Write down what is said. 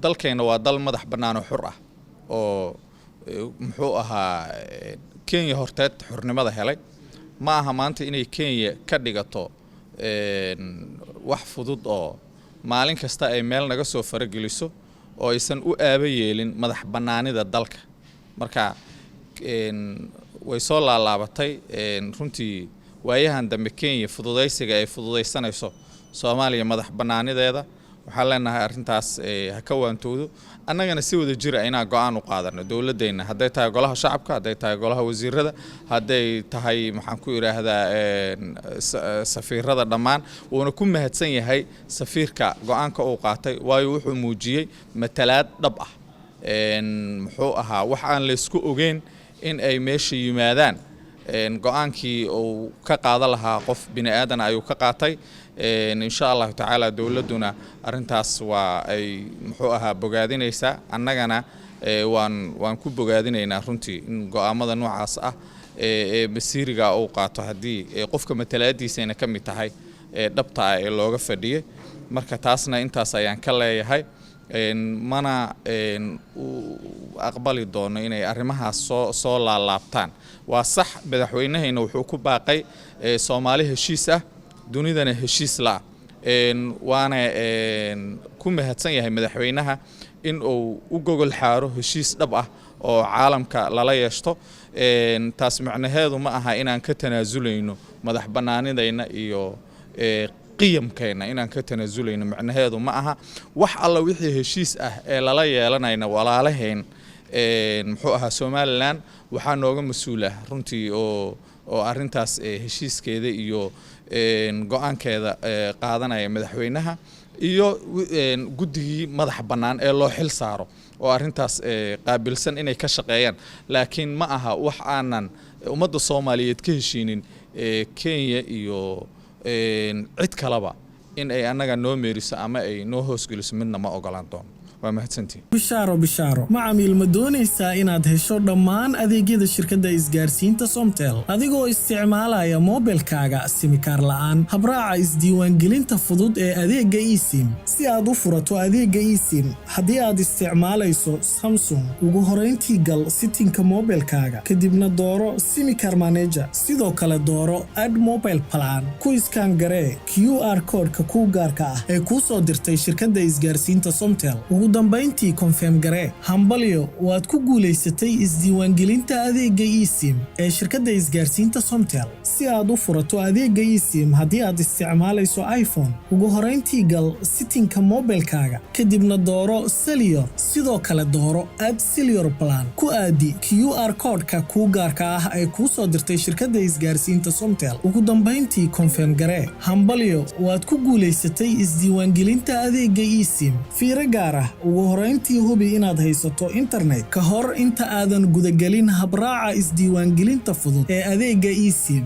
Dalkeenna waa dal madax bannaan oo xur ah oo muxuu ahaa, Kenya horteed xurnimada helay. Ma aha maanta inay Kenya ka dhigato wax fudud oo maalin kasta ay meel naga soo farageliso oo aysan u aaba yeelin madax bannaanida dalka. Marka way soo laalaabatay runtii waayahan dambe Kenya fududaysiga ay fududaysanayso Soomaaliya madax bannaanideeda. Waxaan leenahay arrintaas ha ka waantowdo. Annagana si wada jira inaan go-aan u qaadano dowladeenna, hadday tahay Golaha Shacabka, hadday tahay Golaha Wasiirada, hadday tahay, maxaan ku idhaahdaa, safiirada dhammaan. Wuuna ku mahadsan yahay safiirka go-aanka uu qaatay, waayo wuxuu muujiyey matalaad dhab ah. Muxuu ahaa, wax aan laysku ogeyn in ay meesha yimaadaan, go-aankii uu ka qaadan lahaa qof bini aadan ayuu ka qaatay. Insha Allahu tacaala dowladduna arrintaas waa ay, muxuu ahaa, bogaadinaysaa. Annagana waan ku bogaadinaynaa runtii in go-aamada noocaas ah ee masiiriga uu qaato, haddii qofka matalaadiisayna ka mid tahay ee dhabta ah ee looga fadhiyay. Marka taasna intaas ayaan ka leeyahay. Mana u aqbali doono inay arrimahaas soo laalaabtaan. Waa sax, madaxweynahayna wuxuu ku baaqay Soomaali heshiis ah, dunidana heshiis la-ah. Waana ku mahadsan yahay madaxweynaha in uu u gogol xaaro heshiis dhab ah oo caalamka lala yeeshto. Taas macnaheedu ma aha inaan ka tanaasulayno madax bannaanidayna iyo qiyamkeenna. Inaan ka tanaasulayno macnaheedu ma aha. Wax alla wixii heshiis ah ee lala yeelanayna walaalahayn, muxuu ahaa, Somaliland, waxaa nooga mas-uul ah runtii oo arrintaas heshiiskeeda iyo go-aankeeda qaadanaya madaxweynaha iyo guddigii madaxa bannaan ee loo xil saaro oo arrintaas qaabilsan inay ka shaqeeyaan. Laakiin ma aha wax aanan ummadda Soomaaliyeed ka heshiinin Kenya iyo cid kaleba in ay annaga noo meeriso ama ay noo hoosgeliso, midna ma ogolaan doono. Waa mahadsantihin. Bishaaro, bishaaro, macamiil! Ma doonaysaa inaad hesho dhammaan adeegyada shirkadda isgaarsiinta Somtel adigoo isticmaalaya moobilkaaga simikaar la'aan? Habraaca isdiiwaangelinta fudud ee adeegga eSIM. Si aad u furato adeegga eSIM haddii aad isticmaalayso Samsung, ugu horayntii gal setting-ka moobilkaaga, kadibna dooro SIM card manager, sidoo kale dooro add mobile plan. Ku scan garee QR code-ka kuu gaarka ah ee kuu soo dirtay shirkadda isgaarsiinta Somtel. Ugu dambayntii confirm garee. Hambalyo, waad ku guulaysatay isdiiwaangelinta adeegga eSIM ee shirkadda isgaarsiinta Somtel. Si aad u furato adeegga eSIM haddii aad isticmaalayso iPhone, ugu horayntii gal setting-ka moobilkaaga, kadibna dooro cellular, sidoo kale dooro add cellular plan. Ku aadi QR code-ka kuu gaarka ah ee kuu soo dirtay shirkadda isgaarsiinta Somtel. Ugu dambayntii confirm garee. Hambalyo, waad ku guulaysatay isdiiwaangelinta adeegga eSIM. Fiiro gaar ah: ugu horayntii hubi inaad haysato internet ka hor inta aadan gudagelin habraaca isdiiwaangelinta fudud ee adeegga eSIM.